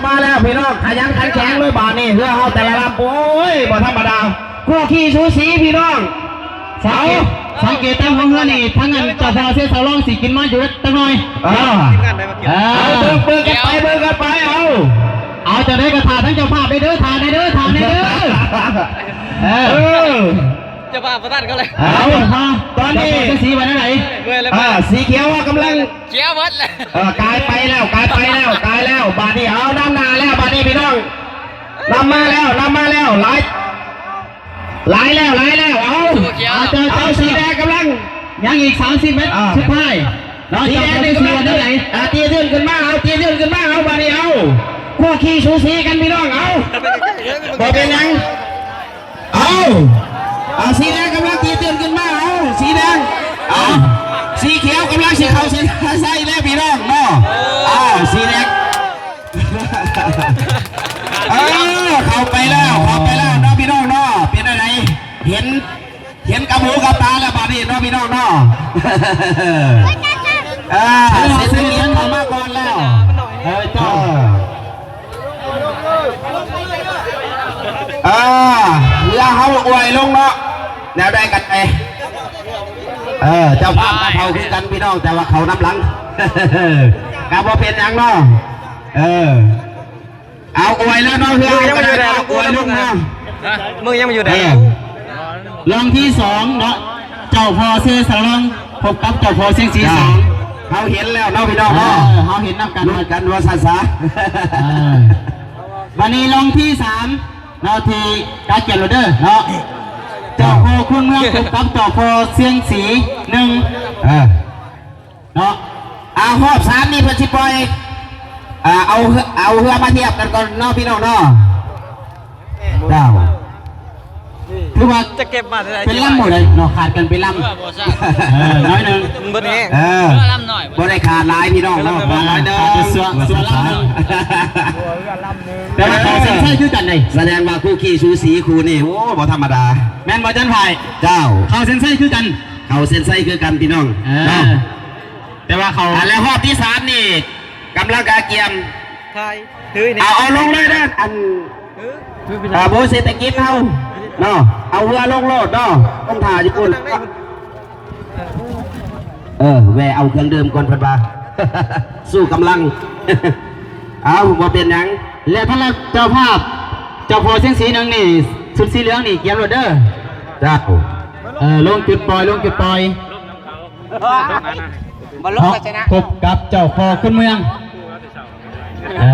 ມາແລ້ວພີ່ນ້ອງ ຂະຫຍັນຂັນແຂງເລີຍບາດນີ້ ເຮືອເຮົາແຕ່ລະລຳ ໂອ້ຍ ບໍ່ທຳມະດາ ຄູ່ຂີ້ສູສີພີ່ນ້ອງ ສັງເກດ ເອົາ ສັງເກດຕາມຫົວເຮືອນີ້ ທັງອັນເຈົ້າພາເຊສາລອງຊິຂຶ້ນມາຢູ່ຈັກໜ່ອຍ ເອີ ເອີ ເບິ່ງ ເບິ່ງກັນໄປ ເບິ່ງກັນໄປ ເອົາ ເອົາ ຈັ່ງໃດກໍຖ້າທັງເຈົ້າພາບໄດ້ເດີ ຖ້າໄດ້ເດີ ຖ້າໄດ້ເດີ ເອີ ເອີ ເຈົ້າພາບບໍ່ທັນເຂົາເລີຍ ເອົາ ຕອນນີ້ ເຈົ້າພາບເຊສາລອງວ່າແນວໃດ ເມື່ອຍແລ້ວ ອ່າ ສີຂຽວກຳລັງ ເຈຍເບິດແລ້ວ ເອີ ກາຍໄປແລ້ວ ກາຍໄປແລ້ວ ກາຍແລ້ວ ບາດນີ້ເອົານຳໜ້າແລ້ວ ບາດນີ້ພີ່ນ້ອງ ນຳມາແລ້ວ ນຳມາແລ້ວ ຫຼາຍ ຫຼາຍແລ້ວ ຫຼາຍແລ້ວ ເອົາ ເອົາ ເອົາ ສີແດງກຳລັງ ຍັງອີກສາມສິບແມັດ ອ່າ ສຸດທ້າຍ ເນາະ ສີແດງນີ້ກຳລັງ ເຈົ້າພາບເຊສາລອງວ່າແນວໃດ ອ່າ ຕີຂຶ້ນມາ ເອົາ ຕີຂຶ້ນມາ ເອົາ ບາດນີ້ ເອົາ ຄູ່ຂີ້ສູສີກັນພີ່ນ້ອງ ເອົາ ບໍ່ເປັນຫຍັງ ເອົາ ອ່າ ສີແດງກຳລັງຕີຕື່ນຂຶ້ນມາ ເອົາ ສີແດງ ເອົາ ສີຂຽວກຳລັງຊິເຂົ້າເສັ້ນໄຊແລ້ວພີ່ນ້ອງເນາະ ອ່າ ສີແດງ ເອີ ເຂົ້າໄປແລ້ວ ເຂົ້າໄປແລ້ວເນາະພີ່ນ້ອງເນາະ ເປັນຈັ່ງໃດ ເຫັນ ເຫັນກັບຫູກັບຕາແລ້ວບາດນີ້ເນາະພີ່ນ້ອງເນາະ ອ່າ ເສດຖະກິດເຂົ້າມາກ່ອນແລ້ວ ເອີ ເຈົ້າ ເອີ ເຮືອເຮົາອວຍລົງເນາະ ແນວໃດກັນແດ່ ເອີ ເຈົ້າພາບກັບເຮົາຄືກັນພີ່ນ້ອງ ແຕ່ວ່າເຂົານຳຫຼັງ ກໍບໍ່ເປັນຫຍັງເນາະ ເອີ ເອົາອວຍແລ້ວເນາະ ເຮືອເຮົາກໍໄດ້ອວຍລົງເນາະ ຮະ ມຶງຍັງບໍ່ຢູ່ໃດ ເອີ ລອງທີສອງເນາະ ເຈົ້າພໍ່ເຊສາລອງ ພົບກັບເຈົ້າພໍ່ຊຽງສີ ເຈົ້າ ສອງ ເຮົາເຫັນແລ້ວເນາະພີ່ນ້ອງເນາະ ເອີ ເຮົາເຫັນນຳກັນ ລຸ້ນກັນວ່າຊັ້ນຊະ ເອີ ບາດນີ້ລອງທີສາມເນາະ ທີ່ກາກຽມໂລເດີເນາະ ເຈົ້າພໍ່ຄູນເມືອງ ພົບກັບເຈົ້າພໍ່ຊຽງສີ ໜຶ່ງ ເອີ ເນາະ ອ່າ ຮອບສາມນີ້ເພິ່ນຊິປ່ອຍ ອ່າ ເອົາເຮືອ ເອົາເຮືອມາທຽບກັນກ່ອນເນາະ ພີ່ນ້ອງເນາະ ເຈົ້າ ຖືວ່າຈະເກັບມາເທົ່າໃດ ເປັນລຳບໍ່ໄດ້ເນາະ ຂາດກັນເປັນລຳ ເອີ ໜ້ອຍໜຶ່ງ ມັນເບິດແຮງ ເອີ ເຮືອລຳໜ້ອຍ ບໍ່ໄດ້ຂາດຫຼາຍພີ່ນ້ອງເນາະ ເຮືອລຳໜ້ອຍ ຂາດແຕ່ຊົ່ວ ຊົ່ວລຳໜຶ່ງ ແຕ່ວ່າເຂົ້າເສັ້ນໄຊຄືກັນເດ້ ສະແດງວ່າຄູ່ຂີ້ສູສີຄູ່ນີ້ ໂອ້ ບໍ່ທຳມະດາ ແມ່ນບໍ່ຈັນໄພ ເຈົ້າ ເຂົ້າເສັ້ນໄຊຄືກັນ ເຂົ້າເສັ້ນໄຊຄືກັນພີ່ນ້ອງ ເອີ ເນາະ ແຕ່ວ່າເຂົາ ອ່າ ແລະຮອບທີສາມນີ້ກຳລັງກະກຽມ ຖ່າຍ ຖືນີ້ ເອົາ ເອົາລົງເລີຍເດີ ອັນ ເອີ ອ່າ ໂບເສດຖະກິດເຮົາເນາະ ເອົາເຮືອລົງໂລດເນາະ ຕ້ອງຖ້າຢູ່ພຸ້ນ ເອີ ແວ່ເອົາເຄື່ອງດື່ມກ່ອນເພິ່ນວ່າ ສູ້ກຳລັງ ເອົາ ບໍ່ເປັນຫຍັງ ແລະທາງເຈົ້າພາບ ເຈົ້າພໍ່ຊຽງສີໜຶ່ງນີ້ ຊຸດສີເຫຼືອງນີ້ກຽມໂລດເດີ ເຈົ້າ ເອີ ລົງຈຸດປ່ອຍ ລົງຈຸດປ່ອຍ ບໍ່ລົງກໍຊະນະ ພົບກັບເຈົ້າພໍ່ຄູນເມືອງ ເອີ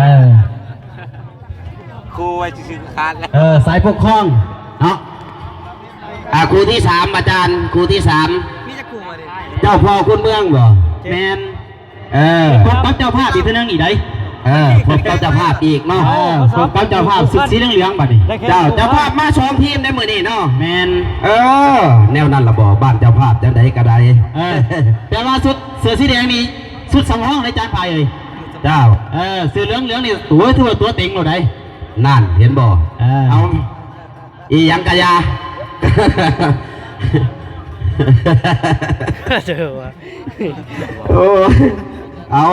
ຄູ່ໄວ້ຊື່ໆ ຂາດແລ້ວ ເອີ ສາຍປົກຄອງເນາະ ອ່າ ຄູ່ທີສາມ ອາຈານ ຄູ່ທີສາມ ມີຈັກຄູ່ມາເດ້ ເຈົ້າພໍ່ຄູນເມືອງບໍ່ ແມ່ນ ເອີ ພົບກັບເຈົ້າພາບອີກເທື່ອໜຶ່ງອີກໃດ ເອີ ພົບກັບເຈົ້າພາບອີກເນາະ ເອີ ພົບກັບເຈົ້າພາບຊຸດສີເຫຼືອງໆ ບາດນີ້ ເຈົ້າ ເຈົ້າພາບມາສອງທີມໃນມື້ນີ້ເນາະ ແມ່ນ ເອີ ແນວນັ້ນລະບໍ ບ້ານເຈົ້າພາບຈັ່ງໃດກໍໄດ້ ເອີ ແຕ່ວ່າຊຸດເສື້ອສີແດງນີ້ ຊຸດສຳຮອງໃນຈານພາຍເອີຍ ເຈົ້າ ເອີ ເສື້ອເຫຼືອງໆ ນີ້ ໂອ້ຍ ຖືວ່າຕົວເຕັງໂລດໃດ໋ ນັ້ນ ເຫັນບໍ່ ເອີ ເອົາ ອີ່ຫຍັງກະຢ່າ ເຈີວ່າ ໂອ້ ເອົາ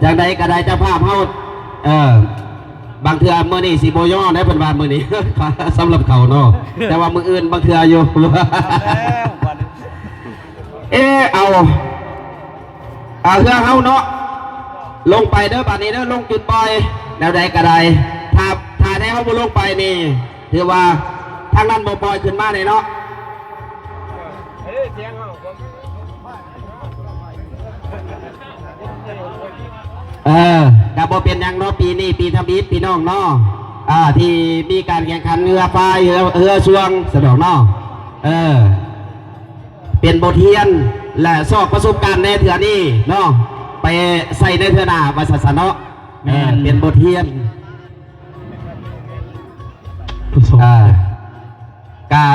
ຈັ່ງໃດກໍໄດ້ເຈົ້າພາບເຮົາ ເອີ ບາງເທື່ອມື້ນີ້ຊິບໍ່ຍໍໄດ້ເພິ່ນວ່າມື້ນີ້ ສຳລັບເຂົາເນາະ ແຕ່ວ່າມື້ອື່ນບາງເທື່ອຢູ່ ເອີ ເອົາ ອ່າ ເຮືອເຮົາເນາະ ລົງໄປເດີ ບາດນີ້ເດີ ລົງຈຸດປ່ອຍ ແນວໃດກໍໄດ້ ຖ້າ ຖ້າແນວເຮົາບໍ່ລົງໄປນີ້ ຖືວ່າທາງນັ້ນບໍ່ປ່ອຍຂຶ້ນມາແນ່ເນາະ ເອີ ກໍບໍ່ເປັນຫຍັງເນາະ ປີນີ້ປີທຳອິດ ພີ່ນ້ອງເນາະ ອ່າ ທີ່ມີການແຂ່ງຂັນເຮືອພາຍ ເຮືອ ເຮືອຊ່ວງ ສະດອກເນາະ ເອີ ເປັນບົດຮຽນ ແລະ ຊອກປະສົບການໃນເທື່ອນີ້ເນາະ ໄປໃຊ້ໃນເທື່ອໜ້າວ່າຊັ້ນຊະເນາະ ແມ່ນ ເອີ ເປັນບົດຮຽນ ທົດສອບ ອ່າ ກະ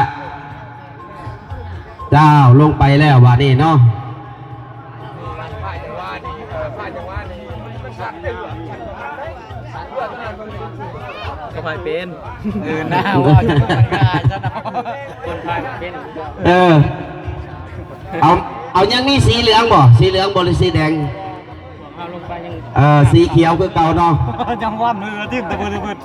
ເຈົ້າ ລົງໄປແລ້ວບາດນີ້ເນາະ ກໍພາຍເປັນ ເອີ ໜ້າວ່າຢູ່ກັບມັນກໍອາຍຊະເນາະ ຄົນພາຍມັນເປັນ ເອີ ເອົາ ເອົາ ຍັງມີສີເຫຼືອງບໍ່? ສີເຫຼືອງບໍ່ ຫຼື ສີແດງ? ເອົາລົງໄປຍັງ ເອີ ສີຂຽວຄືເກົ່າເນາະ. ຍັງວ່າມືທິ່ມຕະບຶດຕະບຶດ.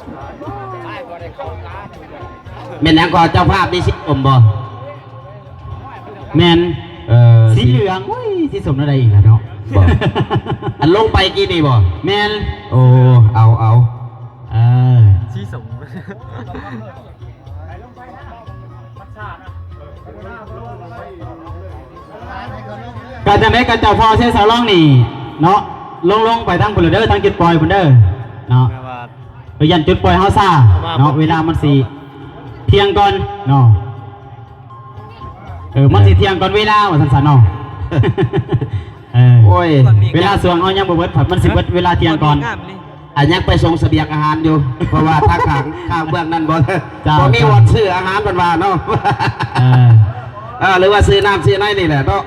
ແມ່ນຫຍັງກໍ ເຈົ້າພາບມີສີສົ້ມບໍ່? ແມ່ນ. ເອີ ສີ ສີເຫຼືອງ. ໂອ້ຍ ສີສົ້ມແນວໃດອີກລະເນາະ? ບໍ່ ອັນລົງໄປກີ້ນີ້ບໍ່? ແມ່ນ. ໂອ້ ເອົາ ເອົາ ເອີ ສີສົ້ມ. ກະຈັ່ງໃດກະເຈົ້າພໍ່ເຊສາລອງນີ້ເນາະ ລົງ ລົງໄປທາງພຸ້ນລະເດີ ທາງຈຸດປ່ອຍພຸ້ນເດີເນາະ. ເອີ ຢ້ານຈຸດປ່ອຍເຮົາຊ້າເນາະ ເວລາມັນຊິທ່ຽງກ່ອນເນາະ. ເອີ ມັນຊິທ່ຽງກ່ອນເວລາວ່າຊັ້ນຊະເນາະ. ເອີ ໂອ້ຍ ເວລາຊ່ວງເຮົາຍັງບໍ່ເບິດ ມັນຊິເບິດເວລາທ່ຽງກ່ອນ. ອັນຍັງໄປສົ່ງສະບຽງອາຫານຢູ່ ເພາະວ່າທາງຂ້າງ ຂ້າງເບື້ອງນັ້ນບໍ່ ເຈົ້າ ບໍ່ມີ ເຈົ້າ ບ່ອນຊື້ອາຫານເພິ່ນວ່າເນາະ. ເອີ ເອີ ຫຼືວ່າຊື້ນ້ຳຊື້ໃນນີ້ແຫຼະເນາະ.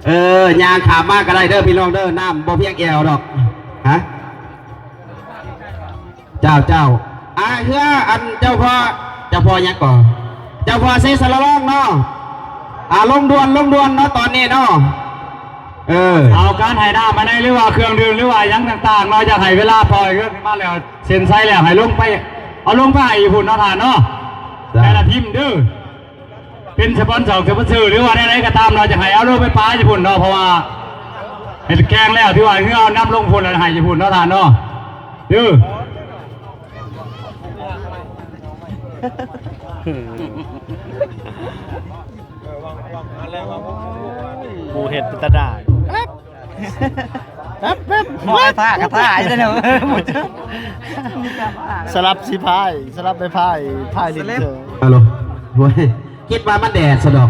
ເອີ ຍ່າງຂ້າມມາກໍໄດ້ເດີພີ່ນ້ອງເດີ ນ້ຳບໍ່ພຽງແອວດອກ. ຮະ ເຈົ້າ ເຈົ້າ ອາ ເຮືອ ອັນເຈົ້າພໍ່ ເຈົ້າພໍ່ຫຍັງກໍ ເຈົ້າພໍ່ເຊສາລະລອງເນາະ. ອາ ລົງດ່ວນ ລົງດ່ວນເນາະ ຕອນນີ້ເນາະ. ເອີ ເອົາການໃຫ້ນ້ຳມາໃນ ຫຼືວ່າເຄື່ອງດື່ມ ຫຼືວ່າຫຍັງຕ່າງໆເນາະ. ຢາກໃຫ້ເວລາພໍ່ເຮືອຂຶ້ນມາແລ້ວ ເຊັນໄຊແລ້ວໃຫ້ລົງໄປ ເອົາລົງໄປໃຫ້ຢູ່ພຸ້ນເນາະທ່ານເນາະ. ເຈົ້າ ແຕ່ລະທີມເດີ ເປັນສະປອນເຊີ ສະປອນເຊີ ຫຼືວ່າແນວໃດກໍຕາມເນາະ ຢາກໃຫ້ເອົາລົງໄປປາຢູ່ພຸ້ນເນາະ. ເພາະວ່າເຮັດແກງແລ້ວ ຖືວ່າເຮືອເອົານ້ຳລົງພຸ້ນແລ້ວໃຫ້ຢູ່ພຸ້ນເນາະທ່ານເນາະ. ເດີ ຜູ້ເຮັດເປັນຕາດ້ານ. ແປັບ ແປັບ ແປັບ ຄອຍພາກະພາຍເດີ. ສະຫຼັບສີພາຍ ສະຫຼັບໄປພາຍ ພາຍຫຼິ້ນເຊີ. ຮັລໂຫຼ ໂອ້ຍ ຄິດວ່າມັນແດດຊະດອກ.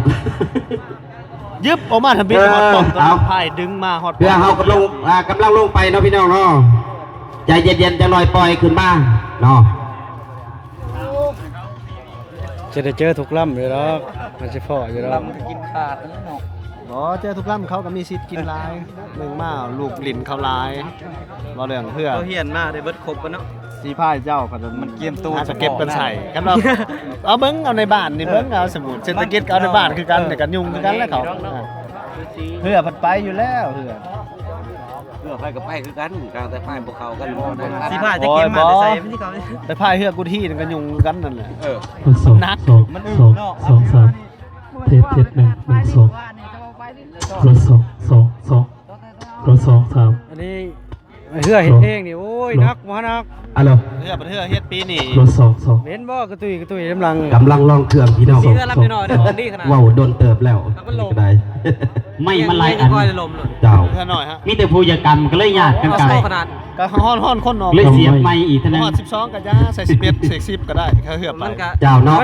ຍຶບອອກມາທຳບິດ ເອີ ຮອດປ້ອມຕົວນັ້ນ ເອົາ ພາຍດຶງມາຮອດປ້ອມ. ເພື່ອເຮົາກຳລັງ ອ່າ ກຳລັງລົງໄປເນາະພີ່ນ້ອງເນາະ. ໃຈເຢັນໆ ຈັກໜ້ອຍປ່ອຍຂຶ້ນມາເນາະ. ຈະໄດ້ເຈີທຸກລຳຢູ່ດອກ ມັນຊິພໍ້ຢູ່ດອກ. ລຳກິນຂາດແລ້ວເນາະ. ບໍ່ ເຈີທຸກລຳ ເຂົາກໍມີສິດກິນຫຼາຍ. ໜຶ່ງມາລູກຫຼິ້ນເຂົາຫຼາຍ ເວົ້າເລື່ອງເຮືອ ເຂົາຮຽນມາໄດ້ເບິດຄົບເບິດເນາະ. ສີພາຍເຈົ້າກໍ ມັນກຽມໂຕ ອາດຈະເກັບກັນໃສ່. ຄັນວ່າ ເອົາເບິ່ງເອົາໃນບ້ານນີ້ ເອີ ເບິ່ງເອົາ ສົມມຸດເສດຖະກິດກໍເອົາໃນບ້ານຄືກັນ ແລ້ວກໍຫຍຸ້ງຄືກັນແລ້ວເຂົາ. ເຮືອພັດໄປຢູ່ແລ້ວ ເຮືອ ເຮືອໃຜກໍໄປຄືກັນ ຕ່າງແຕ່ພາຍບໍ່ເຂົ້າກັນ. ສີພາຍຈະເກັບມາແຕ່ໃສ ມັນຊິເຂົ້າ ໄປພາຍເຮືອກຸທີນັ້ນກໍຫຍຸ້ງຄືກັນນັ້ນແຫຼະ. ເອີ ສອງ ໜັກ ສອງ ມັນອຶກເນາະ. ສອງ ສາມ ເທສ ເທສ ໜຶ່ງ ໜຶ່ງ ສອງ ສອງ ສອງ ສອງ ສອງ ສອງ ສອງ ສາມ. ອັນນີ້ເຮືອເຮັດເອງນີ້ ໂອ້ຍ ໜັກບໍ່ໜັກ. ອາໂຫຼ ເຮືອ ເຮືອເຮັດປີນີ້ ສອງ ສອງ ເຫັນບໍ່ ກະຕຸ້ຍກະຕຸ້ຍນຳຫຼັງ. ກຳລັງລອງເຄື່ອງພີ່ນ້ອງ ເຮືອລຳນ້ອຍໆ ອອກດີຂະໜາດ ເວົ້າດົນເຕີບແລ້ວ. ໄມ້ມັນຫຼາຍອັນ ເຈົ້າ ມີແຕ່ຜູ້ຢາກຳ ກໍເລີຍຍາດກັນກຳ. ກໍຮ້ອນໆ ຄົນເນາະ ເລີຍສຽບໄມ້ອີກເທົ່ານັ້ນ. ຮອດສິບສອງກໍຢ່າ ໃສ່ສິບເອັດ ໃສ່ສິບກໍໄດ້ ເຂົາເຮືອໄປ. ເຈົ້າເນາະ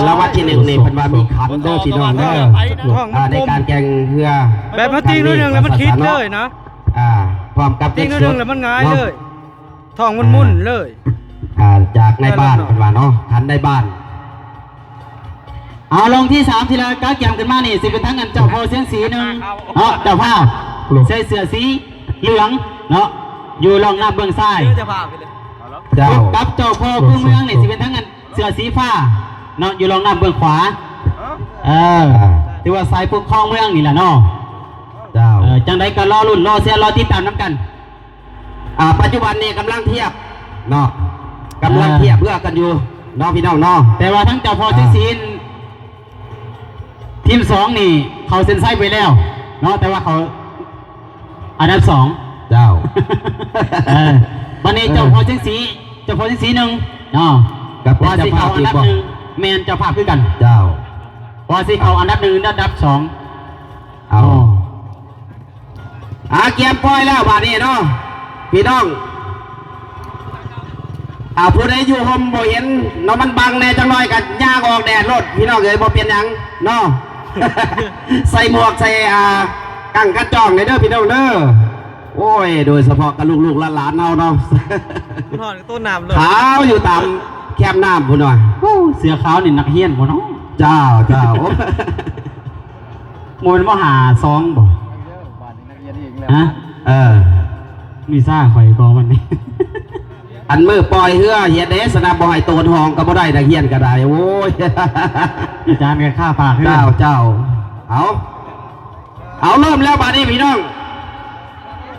ລາງວັນທີໜຶ່ງນີ້ ເພິ່ນວ່າມີຂັນເດີພີ່ນ້ອງເດີ ໃນການແຂ່ງເຮືອ. ແບບວ່າຕີໜ້ອຍໜຶ່ງແລ້ວມັນຄິດເລີຍນະ. ອ່າ ພ້ອມກັບເງິນສົດ ຕີໜ້ອຍໜຶ່ງແລ້ວມັນຫງາຍເລີຍ ທ້ອງມັນໝຸ່ນເລີຍ. ອ່າ ຈາກນາຍບ້ານເພິ່ນວ່າເນາະ ຂັນນາຍບ້ານ. ເອົາ ລົງທີສາມ ທີ່ລະກະກຽມຂຶ້ນມານີ້ ຊິເປັນທາງອັນເຈົ້າພໍ່ຊຽງສີໜຶ່ງເນາະ ເຈົ້າພາບໃສ່ເສື້ອສີເຫຼືອງເນາະ ຢູ່ຮ່ອງນ້ຳເບື້ອງຊ້າຍ. ເຈົ້າ ກັບເຈົ້າພໍ່ຄູເມືອງນີ້ ຊິເປັນທາງອັນເສື້ອສີຟ້າເນາະ ຢູ່ຮ່ອງນ້ຳເບື້ອງຂວາ. ເອີ ຖືວ່າສາຍປົກຄອງເມືອງນີ້ລະເນາະ. ເຈົ້າ ເອີ ຈັ່ງໃດກໍລໍລຸ້ນ ລໍເຊຍ ລໍຕິດຕາມນຳກັນ. ອ່າ ປັດຈຸບັນນີ້ກຳລັງທຽບເນາະ ກຳລັງທຽບເຮືອກັນຢູ່ເນາະ ພີ່ນ້ອງເນາະ. ແຕ່ວ່າທັງເຈົ້າພໍ່ ອ່າ ເຊຍສີນ ທີມສອງນີ້ເຂົ້າເສັ້ນໄຊໄປແລ້ວເນາະ ແຕ່ວ່າເຂົາອັນດັບສອງ. ເຈົ້າ ເອີ ບັດນີ້ເຈົ້າພໍ່ເຊຍສີ ເຈົ້າພໍ່ເຊຍສີໜຶ່ງເນາະ ກໍເປັນເຈົ້າພາບອີກບໍ່? ວ່າຊິເຂົ້າອັນດັບໜຶ່ງ ແມ່ນເຈົ້າພາບຄືກັນ. ເຈົ້າ ວ່າຊິເຂົ້າອັນດັບໜຶ່ງ ອັນດັບສອງ. ເອົາ ອໍ ອາ ກຽມປ່ອຍແລ້ວບາດນີ້ເນາະ ພີ່ນ້ອງ. ອາ ຜູ້ໃດຢູ່ຮົ່ມບໍ່ເຫັນເນາະ ມັນບັງແດ່ຈັກໜ້ອຍ ກໍຍ່າງອອກແດດໂລດ ພີ່ນ້ອງເອີຍ ບໍ່ເປັນຫຍັງເນາະ. ໃສ່ໝວກ ໃສ່ ອ່າ ກັງກັນຈອງແດ່ເດີ ພີ່ນ້ອງເດີ. ໂອ້ຍ ໂດຍສະເພາະກັບລູກໆຫຼານໆເຮົາເນາະ ມັນຮ້ອນໂຕນ້ຳເລີຍ ຂາວຢູ່ຕາມແຄມນ້ຳພຸ້ນວ່າ. ໂອ້ ເສື້ອຂາວນີ້ນັກຮຽນບໍ່ເນາະ? ເຈົ້າ ເຈົ້າ. ບໍ່ແມ່ນ ມໍຫ້າສອງບໍ່? ຮະ? ເອີ ວິຊາຂ້ອຍກໍມັນນີ້ ອັນມື້ປ່ອຍເຮືອເຮັດເດ້ສະນະ ບໍ່ໃຫ້ໂຕນຫ້ອງກໍບໍ່ໄດ້ ນັກຮຽນກໍໄດ້. ໂອ້ຍ ອາຈານກໍຄາປາກຄືກັນ. ເຈົ້າ ເຈົ້າ. ເອົາ ເອົາ ເລີ່ມແລ້ວບາດນີ້ພີ່ນ້ອງ.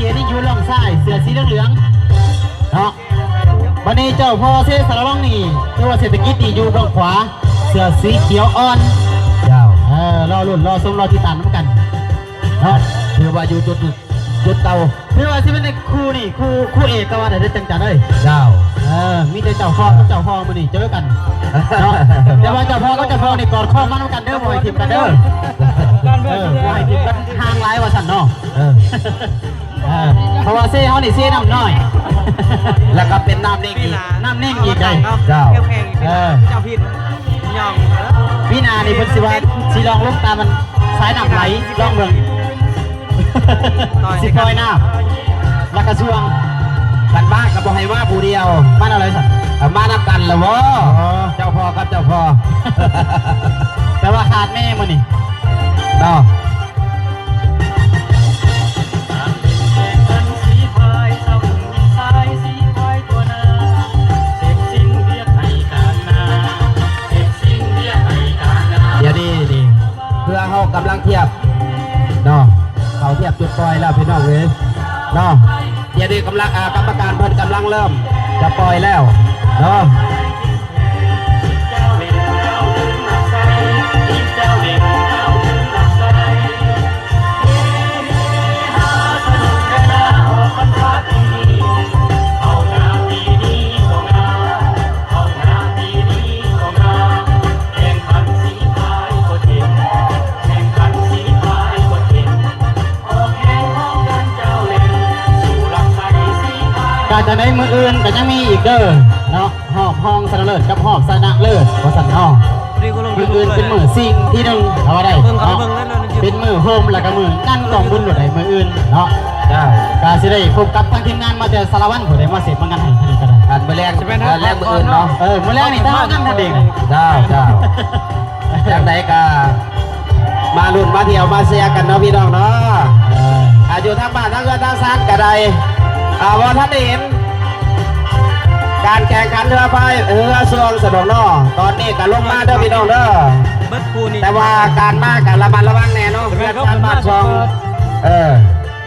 ເກນີ້ຢູ່ລ່ອງຊ້າຍ ເສື້ອສີເຫຼືອງໆ ເນາະ. ບັດນີ້ເຈົ້າພໍ່ເຊສາລະວັງນີ້ ຄືວ່າເສດຖະກິດນີ້ຢູ່ເບື້ອງຂວາ ເສື້ອສີຂຽວອ່ອນ. ເຈົ້າ. ເອີ ລໍລຸ້ນ ລໍຊົມ ລໍຕິດຕາມນຳກັນເນາະ. ຖືວ່າຢູ່ຈຸດ ຈຸດເກົ່າ. ຖືວ່າຊິເປັນຄູ່ນີ້ ຄູ່ ຄູ່ເອກກໍວ່າໄດ້ເດີ ຈັງຈັນເອີຍ. ເຈົ້າ. ເອີ ມີແຕ່ເຈົ້າພໍ່ກັບເຈົ້າພໍ່ມື້ນີ້ເຈີກັນເນາະ. ແຕ່ວ່າເຈົ້າພໍ່ກັບເຈົ້າພໍ່ນີ້ກອດຄໍມານຳກັນເດີ ບໍ່ໃຫ້ຖິ້ມກັນເດີ. ເອີ ບໍ່ໃຫ້ຖິ້ມກັນຫ່າງຫຼາຍວ່າຊັ້ນເນາະ. ເອີ. ເອີ ເພາະວ່າເຊເຮົານີ້ເຊນ້ຳນ້ອຍ ແລ້ວກໍເປັນນ້ຳເໜັງອີກ ນ້ຳເໜັງອີກເດ້. ເຈົ້າ. ເອີ ເຈົ້າພິດຍອມ. ປີໜ້ານີ້ເພິ່ນຊິວ່າຊິລອງລົງຕາມມັນສາຍນ້ຳໄຫຼ ລອງເບິ່ງ ຊິປ່ອຍນ້ຳ ແລ້ວກໍຊ່ວງ ຄັນມາກໍບໍ່ໃຫ້ມາຜູ້ດຽວ ມານຳໃຜຊັ້ນ? ເອົາມານຳກັນລະບໍ? ອໍ ເຈົ້າພໍ່ກັບເຈົ້າພໍ່ ແຕ່ວ່າຂາດແມ່ມື້ນີ້ເນາະ. ດຽວນີ້ນີ້ ເພື່ອເຮົາກຳລັງທຽບເນາະ ເຂົ້າທຽບຈຸດປ່ອຍແລ້ວພີ່ນ້ອງເອີຍເນາະ. ດຽວນີ້ກຳລັງ ອ່າ ກຳມະການເພິ່ນກຳລັງເລີ່ມຈະປ່ອຍແລ້ວເນາະ. ກະຈັ່ງໃດມື້ອື່ນກະຍັງມີອີກເດີເນາະ. ຮອບຮອງຊະນະເລີດກັບຮອບຊະນະເລີດວ່າຊັ້ນເນາະ. ມື້ອື່ນເປັນມື້ຊິງທີໜຶ່ງ ເອົາວ່າໄດ້ເນາະ. ເປັນມື້ໂຮມ ແລ້ວກໍມື້ງານກອງບຸນໂລດໃດມື້ອື່ນເນາະ. ເຈົ້າ. ກະຊິໄດ້ພົບກັບທາງທີມງານມາແຕ່ສາລະວັນ ຜູ້ໃດມາເສັດມາງານໃຫ້ທາງນີ້ກໍໄດ້. ແລງ ແລງມື້ອື່ນເນາະ. ເອີ ມື້ແລງນີ້ເຮົາງານທັນເອງ. ເຈົ້າ ເຈົ້າ. ຈັ່ງໃດກໍມາລຸ້ນມາທ່ຽວມາເຊຍກັນເນາະພີ່ນ້ອງເນາະ. ເອີ ອາ ຢູ່ທາງບ້ານທາງເຮືອນທາງຊານກໍໄດ້ ອາ ບໍ່ທັນໄດ້ເຫັນການແຂ່ງຂັນເຮືອພາຍເຮືອຊ່ວງສະດອກເນາະ. ຕອນນີ້ກໍລົງມາເດີພີ່ນ້ອງເດີ ເບິດຄູ່ນີ້ ແຕ່ວ່າການມາກໍລະມັດລະວັງແດ່ເນາະ ເຮືອນຊານບ້ານຊ່ອງ. ເອີ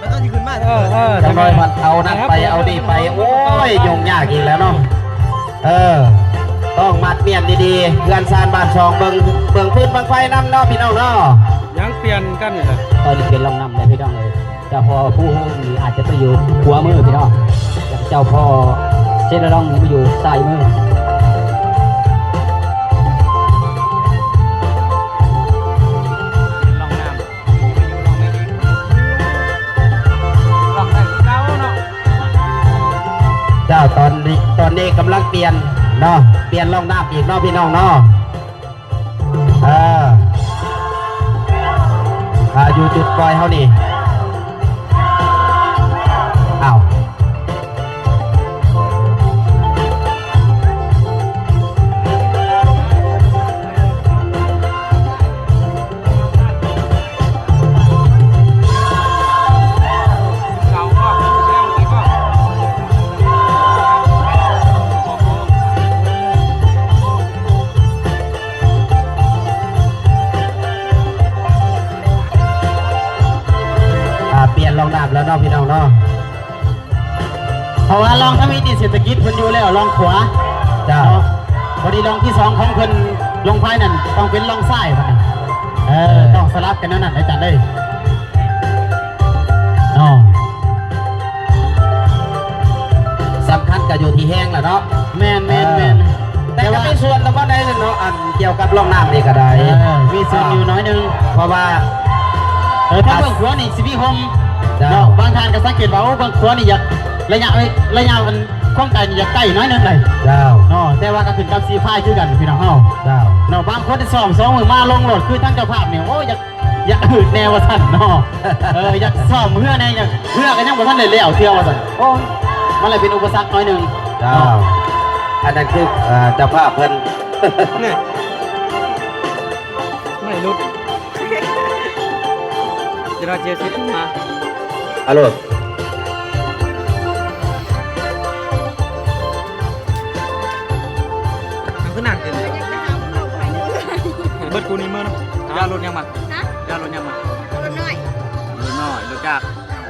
ມັນຕ້ອງຊິຂຶ້ນມາ ເອີ ເອີ ຈັກໜ້ອຍມັນເອົານັ້ນໄປເອົານີ້ໄປ ໂອ້ຍ ຫຍຸ້ງຍາກອີກແລ້ວເນາະ. ເອີ ຕ້ອງມັດມ້ຽນດີໆ ເຮືອນຊານບ້ານຊ່ອງ ເບິ່ງ ເບິ່ງຟືນເບິ່ງໄຟນຳເນາະພີ່ນ້ອງເນາະ. ຍັງປ່ຽນກັນນີ້ແຫຼະ ຕອນນີ້ປ່ຽນຮ່ອງນ້ຳແລ້ວພີ່ນ້ອງເອີຍ. ເຈົ້າພໍ່ພູໂຮມນີ້ອາດຈະໄປຢູ່ຂວາມືພີ່ນ້ອງ ເຈົ້າພໍ່ເຊລະລອງນີ້ມາຢູ່ຊ້າຍມື. ເຈົ້າ ຕອນນີ້ ຕອນນີ້ກຳລັງປ່ຽນເນາະ ປ່ຽນຮ່ອງນ້ຳອີກເນາະພີ່ນ້ອງເນາະ. ເອີ ອ່າ ຢູ່ຈຸດປ່ອຍເຮົານີ້ ອ້າວ. ອ່າ ປ່ຽນຮ່ອງນ້ຳແລ້ວເນາະ ພີ່ນ້ອງເນາະ. ເພາະວ່າຮ່ອງທຳອິດນີ້ເສດຖະກິດເພິ່ນຢູ່ແລ້ວ ຮ່ອງຂວາ. ເຈົ້າ. ເນາະ ພໍດີຮ່ອງທີສອງຂອງເພິ່ນລົງພາຍນັ້ນຕ້ອງເປັນຮ່ອງຊ້າຍບັດນີ້. ເອີ ເອີ ຕ້ອງສະຫຼັບກັນແນວນັ້ນ ອາຈານເອີຍ ເນາະ. ສຳຄັນກໍຢູ່ທີ່ແຮງລະເນາະ. ແມ່ນໆໆ. ເອີ ແຕ່ກໍມີສ່ວນລະບໍ່ໄດ້ເນາະ ອັນ ກ່ຽວກັບຮ່ອງນ້ຳນີ້ກໍໄດ້ ເອີ ມີສ່ວນຢູ່ໜ້ອຍໜຶ່ງ ເພາະວ່າ ເອີ ທາງເບື້ອງຂວານີ້ຊິມີຮົ່ມ ເຈົ້າ ເນາະ. ບາງທ່ານກໍສັງເກດວ່າ ໂອ້ ເບື້ອງຂວານີ້ຢາກ ໄລຍະ ໄລຍະມັນ ຄວາມໄກນີ້ຢາກໃກ້ໜ້ອຍໜຶ່ງເລີຍ ເຈົ້າ ເນາະ. ແຕ່ວ່າກໍຂຶ້ນກັບສີພາຍຄືກັນ ພີ່ນ້ອງເຮົາ ເຈົ້າ ເນາະ. ບາງຄົນທີ່ຊ້ອມສອງມື້ມາລົງໂລດ ຄືທາງເຈົ້າພາບນີ້ ໂອ້ຍ ຢາກ ຢາກອືດແດ່ວ່າຊັ້ນເນາະ. ເອີ ຢາກຊ້ອມເຮືອແດ່ ຢາກ ເຮືອກໍຍັງບໍ່ທັນໄດ້ແລ້ວເທື່ອວ່າຊັ້ນ. ໂອ້ຍ ມັນເລີຍເປັນອຸປະສັກໜ້ອຍໜຶ່ງ ເຈົ້າ ເນາະ. ອັນນັ້ນຄື ເອີ ເຈົ້າພາບເພິ່ນ ນີ້ ໄມ້ຫຼຸດ ເວລາເຈສິບມາ ອາໂລດ ມັນຄືໜັກເກີນ ເບິດກູນີ້ມື້ເນາະ. ຢ່າລົດຫຍັງມາ ຮະ ຢ່າລົດຫຍັງມາ ລົດນ້ອຍ ລົດນ້ອຍ ລົດຈັກ.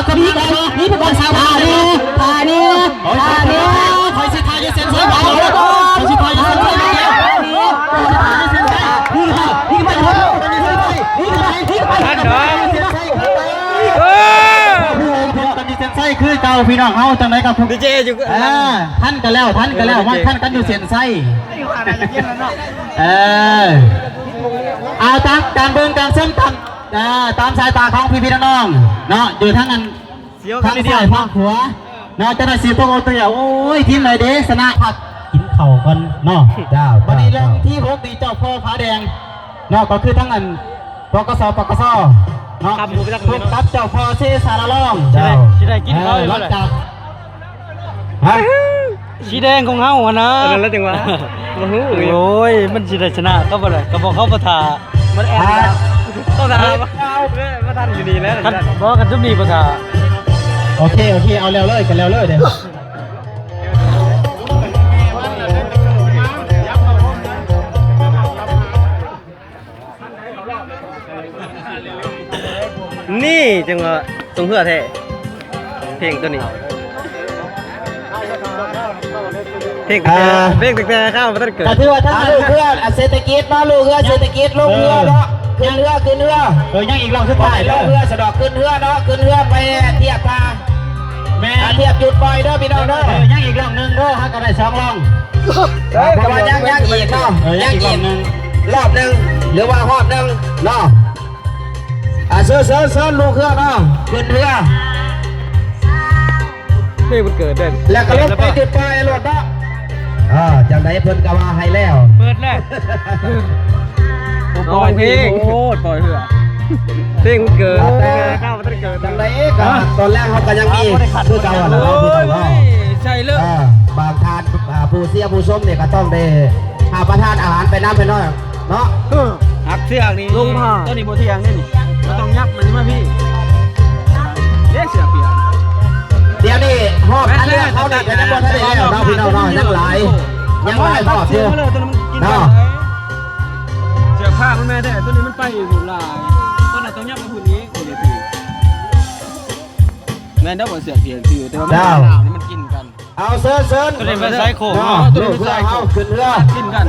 າວກຳລັງ ມີຜູ້ບ່າວສາວ ທ່ານີ້ ທ່ານີ້ ໂອ້ຍ ທ່ານີ້ ຂ້ອຍຊິຖ່າຍຢູ່ເສັ້ນໄຊ ຂ້ອຍຊິຖ່າຍຢູ່ເສັ້ນໄຊ ເອີ ກັນຢູ່ເສັ້ນໄຊຄືເກົ່າ ພີ່ນ້ອງເຮົາ ຈັ່ງໃດກໍ ດີເຈຢູ່ ອ່າ ທັນກັນແລ້ວ ທັນກັນແລ້ວ ມາທັນກັນຢູ່ເສັ້ນໄຊ ເອີ ເອົາ ຕາມການເບິ່ງການຊົມ ຕາມ ອ່າ ຕາມສາຍຕາຂອງພີ່ໆນ້ອງໆເນາະ ຢູ່ທາງນັ້ນ ທາງຊ້າຍທາງຂວາເນາະ ເຈົ້າໜ້າທີ່ຕົກອົກຕົກໃຈ ໂອ້ຍ ທີມໃດເດ ຊະນະ ພັກກິນເຂົ້າກ່ອນເນາະ ເຈົ້າ ບັດນີ້ເລື່ອງທີຫົກນີ້ ເຈົ້າພໍ່ຜາແດງເນາະ ກໍຄືທາງອັນ ປກສ ປກສ ເນາະ ພົບກັບເຈົ້າພໍ່ເຊສາລະລອງ ຊິໄດ້ ເຈົ້າ ຊິໄດ້ກິນເຂົ້າຢູ່ ເອີ ຫຼັງຈາກ ຮະ ສີແດງຂອງເຮົາຫັ້ນນະ ອັນນັ້ນລະຈັ່ງວ່າ ບໍ່ຮູ້ ໂອ້ຍ ມັນຊິໄດ້ຊະນະເຂົາບໍ່ລະ ກໍບໍ່ ເຂົາບໍ່ຖ້າ ມັນແອບ ອ່າ ຕ້ອງຖ້າ ເອີ ບໍ່ທັນຢູ່ນີ້ແລ້ວ ຄັນ ບໍ່ ຄັນຊຸມນີ້ບໍ່ຖ້າ ໂອເຄ ໂອເຄ ເອົາແລ້ວເລີຍ ກໍແລ້ວເລີຍເດ້. ນີ້ຈັ່ງວ່າຕົງເຮືອແທ້ ເພງໂຕນີ້ ເພງ ອ່າ ເພງຕັ້ງແຕ່ເຮົາບໍ່ທັນເກີດ ກໍຖືວ່າທາງລູກເຮືອເສດຖະກິດເນາະ ລູກເຮືອເສດຖະກິດ ລົງເຮືອເນາະ ເອີ ຂຶ້ນເຮືອ ຂຶ້ນເຮືອ ເອີ ຍັງອີກລອບສຸດທ້າຍເດີ ລົງເຮືອສະດອກ ຂຶ້ນເຮືອເນາະ ຂຶ້ນເຮືອໄປທຽບທ່າ ແມ່ນ ຖ້າທຽບຈຸດປ່ອຍເດີພີ່ນ້ອງເດີ ເອີ ຍັງອີກລອບໜຶ່ງເດີ ຫາກໍໄດ້ສອງລອບ ເອີ ເພາະວ່າຍັງ ຍັງອີກເນາະ ເອີ ຍັງອີກລອບໜຶ່ງ ລອບໜຶ່ງ ຫຼືວ່າຮອບໜຶ່ງເນາະ ອ່າ ເຊີນ ເຊີນ ເຊີນລູກເຮືອເນາະ ຂຶ້ນເຮືອ ເພງມັນເກີດເດ້ ແລ້ວກໍລົງໄປຈຸດປ່ອຍໂລດເນາະ ເອີ ຈັ່ງໃດເພິ່ນກໍວ່າໃຫ້ແລ້ວ ເປີດແລ້ວ ໂອ້ ປ່ອຍເພງ ໂອ້ ປ່ອຍເຮືອ ເພງມັນເກີດ ແຕ່ ເຈົ້າບໍ່ທັນເກີດ ຈັ່ງໃດກໍຕອນແລກເຮົາກໍຍັງມີຄືເກົ່າຫັ້ນລະເນາະ ພີ່ນ້ອງເນາະ ໂອ້ຍ ໃຊ່ເລີຍ ເອີ ບາງທ່ານ ອ່າ ຜູ້ເຊຍຜູ້ຊົມນີ້ກໍຕ້ອງໄດ້ຮັບປະທານອາຫານໄປນຳພີ່ນ້ອງເນາະ ຮັກເຊືອກນີ້ ລົງຜ້າ ຕົວນີ້ບໍ່ທ່ຽງເດ້ນີ້ ມັນຕ້ອງຫຍັບມັນມາພີ້ ເດ້ເຊືອກປຽກ ດຽວນີ້ຮອບຄັດເລືອກເຮົານີ້ກໍຍັງບໍ່ທັນໄດ້ແລ້ວເນາະ ພີ່ນ້ອງເນາະ ຍັງຫຼາຍ ຍັງຫຼາຍຮອບຢູ່ເນາະ ເຊືອກຜ້າມັນແມ່ນແທ້ ຕົວນີ້ມັນໄປຢູ່ຫຼາຍ ຕົວນັ້ນຕ້ອງຫຍັບມາພຸ້ນອີກ ແມ່ນດອກ ເສືອກພຽງຊື່ ແຕ່ວ່າມັນ ເຈົ້າ ນ້ຳມັນກິນກັນ ເອົາ ເຊີນ ເຊີນ ຕົວນີ້ມັນໄຊໂຄງເນາະ ເນາະ ຕົວນີ້ມັນໄຊໂຄງ ຂຶ້ນເຮືອ ກິນກັນ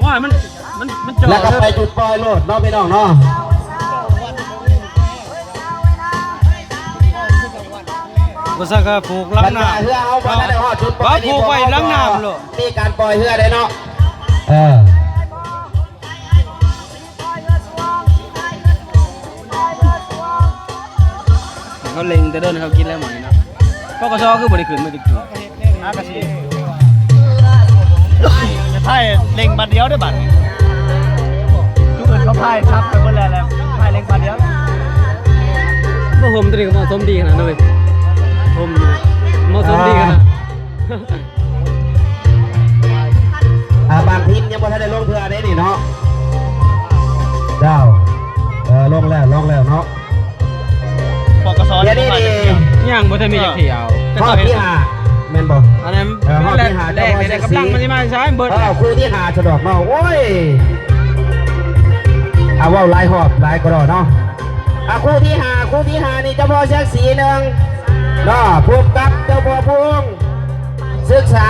ວ່າມັນ ມັນ ມັນ ແລ້ວກໍໄປຈຸດປ່ອຍໂລດເນາະ ພີ່ນ້ອງເນາະ ບໍ່ຊັ້ນກໍຜູກຫຼັງນ້ຳ ເຮືອເຮົາບໍ່ທັນໄດ້ຮອດຈຸດປ່ອຍ ວ່າຜູກໄວ້ຫຼັງນ້ຳໂລດ ມີການປ່ອຍເຮືອໄດ້ເນາະ ເອີ. ເຂົາເລັ່ງແຕ່ດົນ ເຂົາກິນແລ້ວໝົດເນາະ ປກສ ຄືບໍ່ໄດ້ຂຶ້ນມາຈັກເທື່ອ ຫາກະຊິ ໄທເລັ່ງບາດດຽວເດີ້ບາດນີ້ ທຸກຄົນເຂົາພາຍສັບໄປເບິດແລ້ວ ແລ້ວພາຍເລັ່ງບາດດຽວ ບໍ່ ຮົ່ມຕົວນີ້ກໍເໝາະສົມດີຂະໜາດເລີຍ ຮົ່ມນີ້ເໝາະສົມດີຂະໜາດ ອ່າ ອ່າ ບາງທີມຍັງບໍ່ທັນໄດ້ລົງເທື່ອເດ້ນີ້ເນາະ ເຈົ້າ ເອີ ລົງແລ້ວ ລົງແລ້ວເນາະ ປກສ ດຽວນີ້ນີ້ ຍັງບໍ່ທັນມີຈັກເທື່ອ ຮອບທີຫ້າແມ່ນບໍ່? ອັນນັ້ນ ເອີ ຮອບທີຫ້າ ແລກ ແລກ ກຳລັງມັນຊິມາໃຊ້ເບິດ ເອີ ຄູ່ທີຫ້າຊະດອກເນາະ ໂອ້ຍ ອ່າ ເວົ້າຫຼາຍຮອບຫຼາຍກໍເນາະ ອ່າ ຄູ່ທີຫ້າ ຄູ່ທີຫ້ານີ້ ເຈົ້າພໍ່ແສງສີໜຶ່ງເນາະ ພົບກັບເຈົ້າພໍ່ພູວົງ ສຶກສາ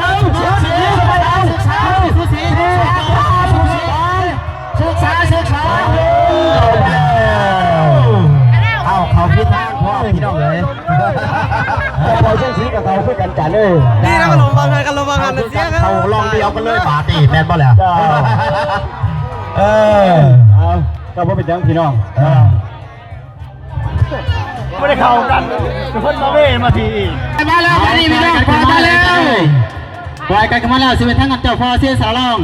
ໜຶ່ງ ສູສີ ສູສີ ສູສີ ສູສີ ເອົາ ເຂົ້າຜິດທາງພ້ອມ ພີ່ນ້ອງເອີຍ. ເຈົ້າພໍ່ເຊນສີກໍເຂົ້າຄືກັນ ຈານເອີຍ. ນີ້ນະ ກໍລະວັງຫັ້ນ ກໍລະວັງຫັ້ນ ເຂົ້າລອງດຽວກັນເລີຍ ບາດນີ້ແມ່ນບໍ່ແຫຼະ? ເຈົ້າ ເອີ ເອົາ ກໍບໍ່ເປັນຫຍັງພີ່ນ້ອງ ເອີ ບໍ່ໄດ້ເຂົ້າກັນ ເພິ່ນມາເວມາທີອີກ. ມາແລ້ວ ມານີ້ພີ່ນ້ອງ ມາແລ້ວ ປອຍກັນເຂົ້າມາແລ້ວ ຊິເປັນທາງນຳເຈົ້າພໍ່ເຊນສາລອງ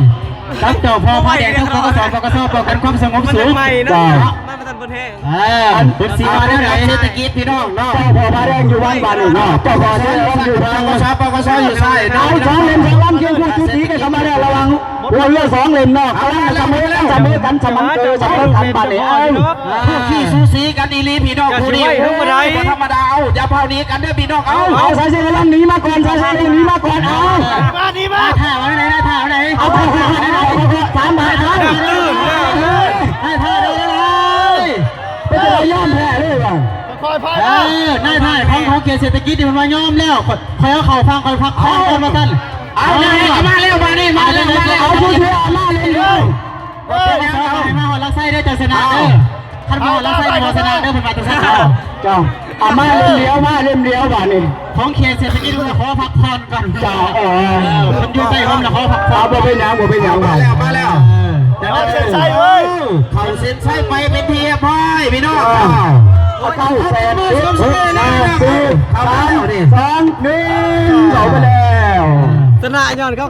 ກັບເຈົ້າພໍ່ຜ້າແດງ ທັງ ປກສ ປກສ ປ້ອງກັນຄວາມສະຫງົບສຸກ ເຈົ້າ ມາບໍ່ທັນເບິດແຮງ. ເອີ ອັນ ເພິ່ນຊິວ່າແນວໃດ ເສດຖະກິດພີ່ນ້ອງເນາະ ເຈົ້າພໍ່ຜ້າແດງຢູ່ວັງບາດນີ້ເນາະ ເຈົ້າພໍ່ເຊນສາລອງຢູ່ທາງ ປກສ ປກສ ຢູ່ຊ້າຍເນາະ. ເອົາ ສອງເຫຼັ້ມ ສາມລຳ ຄຽງຄູ່ສູສີກັນເຂົ້າມາແລ້ວ ລະຫວ່າງ ຫົວເຮືອສອງເຫຼັ້ມເນາະ ກຳລັງສະເໝີກັນ ສະເໝີກັນ ສະໝັນເກີ ສະເໝີກັນບາດນີ້. ເອົາ ຄູ່ຂີ້ສູສີກັນອີ່ຫຼີພີ່ນ້ອງຄູ່ນີ້ ໂອ້ຍ ບໍ່ທຳມະດາ. ເອົາ ຢ່າພາວໜີກັນເດີພີ່ນ້ອງ. ເອົາ ເອົາ ສາຍເຊນສາລອງໜີມາກ່ອນ ສາຍເຊນສາລອງໜີມາກ່ອນ. ເອົາ ມານີ້ມາ ນາຍທ່າວ່າໄດ ນາຍທ່າວ່າໄດ ເອົາ ສາມບາດ ເອົາ ນາຍທ່າໄດ້ເລີຍ ເປັນຈັ່ງໃດ ຍອມແພ້ເລີຍວ່າ ຄ່ອຍໆ ເອີ ນາຍທ່າຂອງ ຂອງເຂດເສດຖະກິດນີ້ເພິ່ນວ່າຍອມແລ້ວ ຂ້ອຍ ຂ້ອຍເອົາເຂົ້າຝັ່ງ ຂ້ອຍພັກຜ່ອນກ່ອນວ່າຊັ້ນ. ເອົາ ເອົາ ມາແລ້ວ ມາແລ້ວ ມາແລ້ວ ມາແລ້ວ ເອົາ ຜູ້ຊ່ວຍມາເລີຍ ເອີ ເປັນຫຍັງ ເອົາ ໃຫ້ມາຮອດຫຼັກໄຊເດີ ເຈົ້າຊະນະເດີ ເອົາ ຄັນມາຮອດຫຼັກໄຊ ເຈົ້າຊະນະເດີ ເພິ່ນວ່າຈັ່ງຊັ້ນ. ເຈົ້າ ເຈົ້າ ເອົາ ມາເຫຼັ້ມດຽວ ມາເຫຼັ້ມດຽວບາດນີ້ ຂອງເຂດເສດຖະກິດ ເພິ່ນຂໍພັກຜ່ອນກ່ອນ. ເຈົ້າ ເອີ ເອີ ເພິ່ນຢູ່ໃຕ້ຮົ່ມແລ້ວຂໍພັກຜ່ອນ. ເອົາ ບໍ່ເປັນຫຍັງ ບໍ່ເປັນຫຍັງ ມາແລ້ວ ມາແລ້ວ ເອີ ເອົາເສັ້ນໄຊເວີຍ ເຂົ້າເສັ້ນໄຊໄປເປັນທີ່ຮຽບຮ້ອຍພີ່ນ້ອງ. ເອີ ເອົາ ເກົ້າ ແປດ ເຈັດ ຫົກ ຫ້າ ສີ່ ສາມ ສອງ ໜຶ່ງ ເຂົ້າໄປແລ້ວ ຊະນະຍ້ອນເຂົາ